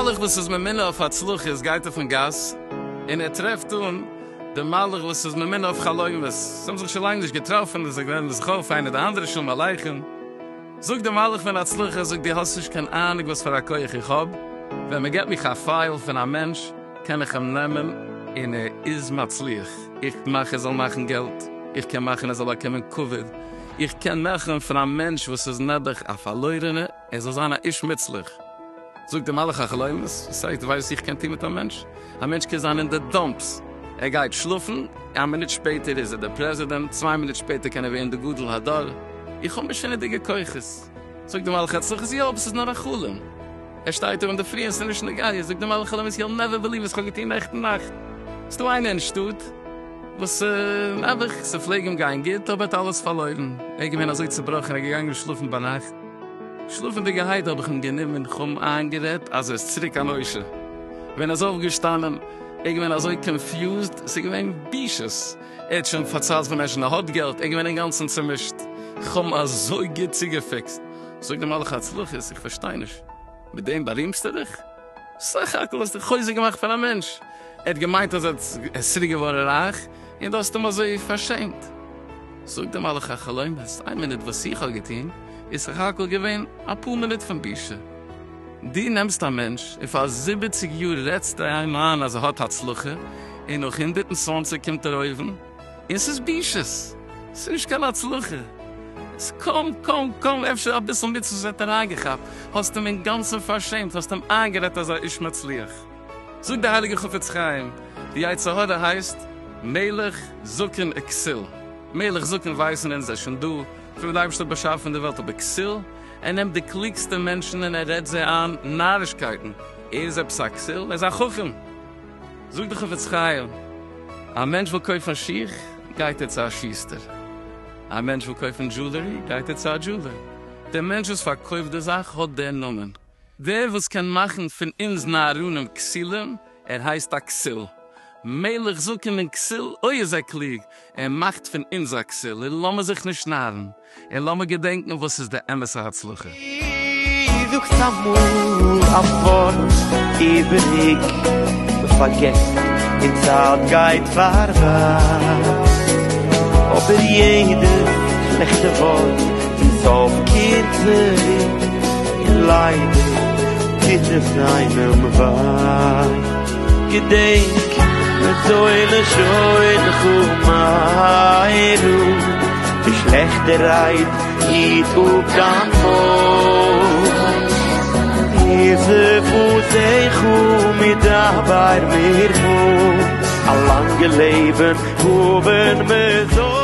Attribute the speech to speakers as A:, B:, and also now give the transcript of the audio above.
A: מלאך וואס איז ממונה אויף הצלחות גייט אויפן גאס און ער טרעפט אן די מלאך וואס איז ממונה אויף חלומות, זיי האבן זיך שוין לאנג נישט געטראפן און זיי געווען זיך אויף איינער די אנדערע שלום עליכם, זאגט די מלאך פון הצלחה, זאגט דו האסט נישט קיין אהנונג וואס פאר א כח איך האב, ווען מען געבט מיך א file פון א מענטש קען איך אים נעמען און ער איז מצליח, איך מאך ער זאל מאכן געלט, איך קען מאכן ער זאל באקומען כבוד, איך קען מאכן פון א מענטש וואס איז נעבעך א פארלוירענע ער זאל זיין א איש מוצלח. זאגט דער מלאך החלומות, וואס הייסט דו ווייסט וואס איך קען טון מיט א מענטש? א מענטש קען זיין אין די dumps, ער גייט שלאפן, א מינוט שפעטער איז ער דער פרעזידענט, צוויי מינוט שפעטער קען ער ווערן די גדול הדור, איך האב משונה'דיגע כוחות. זאגט דער מלאך הצלחות, יא, אבער ס'איז נאר א חלום. ער שטייט אויף אינדערפרי און ס'איז נישט נוגע, זאגט דער מלאך החלומות, you'll never believe וואס כ'האב געטון נעכטן נאכט. ס'דא איינער אין שטאט וואס נעבעך, ס'פלעג אים גיין גוט, אבער ער האט אלעס פארלוירן, ער איז געווען אזוי צובראכן, ער איז געגאנגען שלאפן ביינאכט, שלאפנדיגערהייט האב איך אים גענומען, כ'האב אים איינגערעדט אז ער איז צוריק אן עושר. ווען ער איז אויפגעשטאנען, ער איז געווען אזוי confused, ס'איז געווען בושות, ער האט שוין פארציילט פאר מענטשן ער האט געלט, ער איז געווען אינגאנצן צומישט, כ'האב אים אזוי גוט צוגעפיקסט. זאגט דער מלאך הצלחות, איך פארשטיי נישט, מיט דעם בארימסטו דיך? סך הכל האסטו חוזק געמאכט פון א מענטש, ער האט געמיינט אז ער איז צוריק געווארן רייך, און דו האסט אים אזוי פארשעמט. זאגט דער מלאך החלומות, איין מינוט וואס איך האב געטון איז סך הכל געווען אפאר מינוט פון בושה. דו נעמסט א מענטש און פאר 70 יאר רעדסטו אים איין אז ער האט הצלחה, און נאך 120 קומט ער אויבן און ס'איז בושות, ס'איז נישט קיין הצלחה, ס'איז קוים קוים קוים אפשר אביסל מצוות האט ער אריינגעכאפט, האסט אים אינגאנצן פארשעמט, האסט אים איינגערעדט אז ער איז איש מצליח. זאגט דער הייליגער חפץ חיים, די יצר הרע הייסט מלך זקן וכסיל, מלך זקן ווייסן אונז איז שוין דא פון ווען די אייבערשטער האט באשאפן די וועלט, אבער כסיל, ער נעמט די קלוגסטע מענטשן און ער רעדט זיי איין נארישקייטן, ער איז עפעס א כסיל? ער איז א חכם! זאגט דער חפץ חיים, א מענטש וויל קויפן שיך, גייט ער צו א שוסטער, א מענטש וויל קויפן jewelry, גייט ער צו א jeweler, דער מענטש וואס פארקויפט די זאך האט דער נאמען. דער וואס קען מאכן פון אונז נאראנים כסילים, ער הייסט א כסיל. מלך זקן און כסיל, אוי איז ער קלוג, ער מאכט פון אונז א כסיל, און לאמיר זיך נישט נארן, און לאמיר געדענקן וואס איז די אמת'ע הצלחה.
B: זאגסט אמאל א ווארט איבעריג, מ'פארגעסט און צייט גייט פארביי, אבער יעדע שלעכטע ווארט צום סוף קומט צוריק, און ליידער טוט עס איינעם וויי. געדענק, נצור לשונך מהרה, די שלעכטע רייד היט אפ דיין מויל. וזבוזך מדבר מרמה, א לאנגע לעבן האבן מ'זאל.